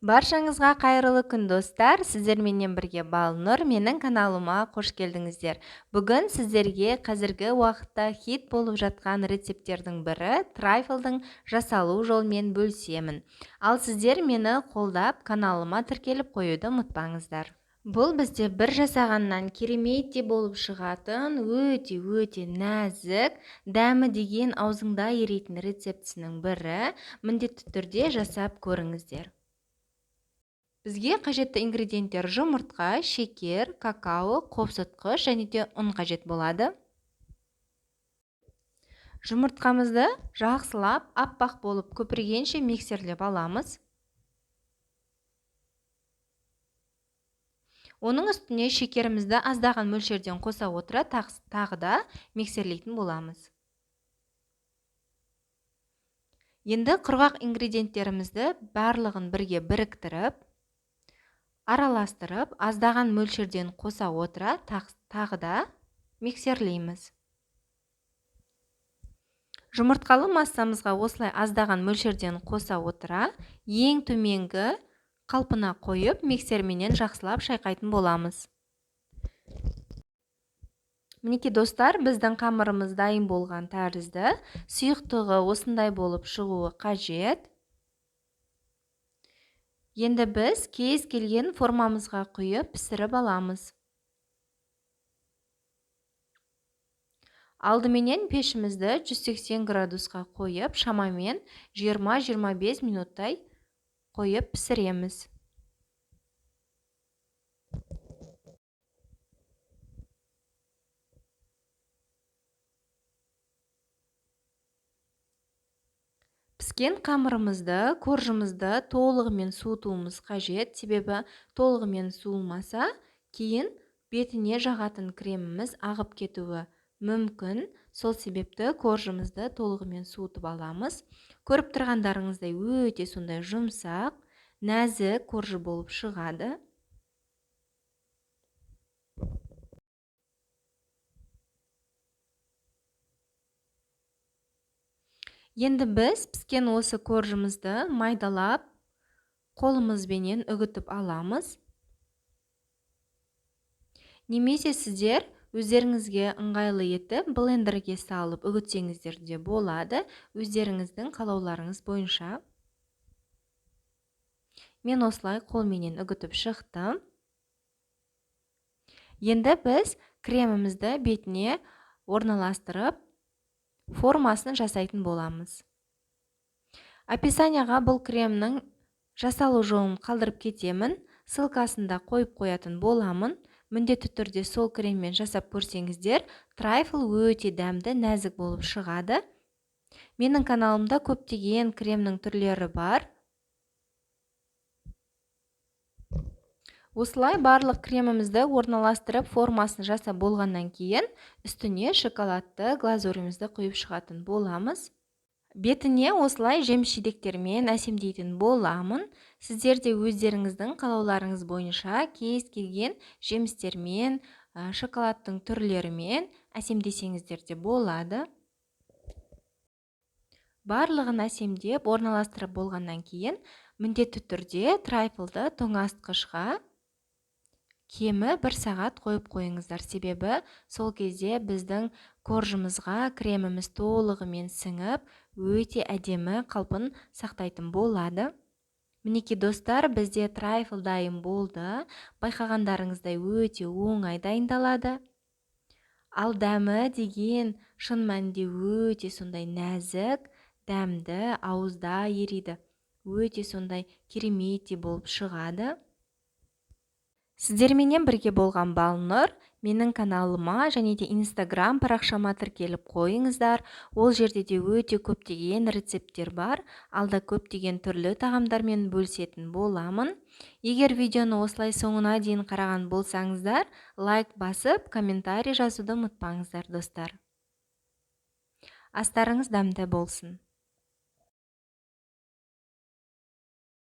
Баршаңызға қайырлы күн, достар! Сіздерменен бірге Балнұр, менің каналыма қош келдіңіздер. Бүгін сіздерге қазіргі уақытта хит болып жатқан рецепттердің бірі трайфлдың жасалу жолымен бөлісемін. Ал сіздер мені қолдап, каналыма тіркеліп қоюды ұмытпаңыздар. Бұл бізде бір жасағаннан кереметтей болып шығатын, өте-өте нәзік, дәмі деген аузыңда еритін рецептісінің бірі. Міндетті түрде жасап көріңіздер. Бізге қажетті ингредиенттер: жұмыртқа, шекер, какао, қопсытқыш және де ұн қажет болады. Жұмыртқамызды жақсылап аппақ болып көпіргенше миксерлеп аламыз. Оның үстіне шекерімізді аздаған мөлшерден қоса отыра тағы да миксерлейтін боламыз. Енді құрғақ ингредиенттерімізді барлығын бірге біріктіріп, араластырып, аздаған мөлшерден қоса отыра тағы да миксерлейміз. Жұмыртқалы массамызға осылай аздаған мөлшерден қоса отыра, ең төменгі қалпына қойып, миксерменен жақсылап шайқайтын боламыз. Мінекей, достар, біздің қамырымыз дайын болған тәрізді. Сұйықтығы осындай болып шығуы қажет. Енді біз кез келген формамызға құйып пісіріп аламыз. Алдыменен пешімізді 180 градусқа қойып, шамамен 20-25 минуттай қойып пісіреміз. Піскен қамырымызды, коржымызды толығымен суытуымыз қажет, себебі толығымен суымаса, кейін бетіне жағатын креміміз ағып кетуі мүмкін. Сол себепті коржымызды толығымен суытып аламыз. Көріп тұрғандарыңыздай өте сондай жұмсақ, нәзік коржы болып шығады. Енді біз піскен осы коржымызды майдалап, қолымызбенен үгітіп аламыз. Немесе сіздер өздеріңізге ыңғайлы етіп блендерге салып үгітсеңіздер де болады, өздеріңіздің қалауларыңыз бойынша. Мен осылай қолменен үгітіп шықтым. Енді біз кремімізді бетіне орналастырып, формасын жасайтын боламыз. Описанияға бұл кремнің жасалу жолын қалдырып кетемін, ссылкасын да қойып қоятын боламын. Міндетті түрде сол креммен жасап көрсеңіздер, трайфл өте дәмді, нәзік болып шығады. Менің каналымда көптеген кремнің түрлері бар. Осылай барлық кремімізді орналастырып, формасын жасап болғаннан кейін үстіне шоколадты глазурімізді құйып шығатын боламыз. Бетіне осылай жеміс-жидектермен әсемдейтін боламын. Сіздер де өздеріңіздің қалауларыңыз бойынша кез келген жемістермен, шоколадтың түрлерімен әсемдесеңіздер де болады. Барлығын әсемдеп орналастырып болғаннан кейін міндетті түрде трайфлды тоңазытқышқа кемі бір сағат қойып қойыңыздар. Себебі сол кезде біздің коржымызға креміміз толығымен сіңіп, өте әдемі қалпын сақтайтын болады. Мінекей, достар, бізде трайфл дайын болды. Байқағандарыңыздай өте оңай дайындалады. Ал дәмі деген шын мәнінде өте сондай нәзік, дәмді, ауызда ериді. Өте сондай кереметтей болып шығады. Сіздерменен бірге болған Балнұр, менің каналыма және де Инстаграм парақшама тіркеліп қойыңыздар. Ол жерде де өте көптеген рецепттер бар. Алда көптеген түрлі тағамдармен бөлісетін боламын. Егер видеоны осылай соңына дейін қараған болсаңыздар, лайк басып, комментарий жазуды ұмытпаңыздар, достар. Астарыңыз дәмді болсын.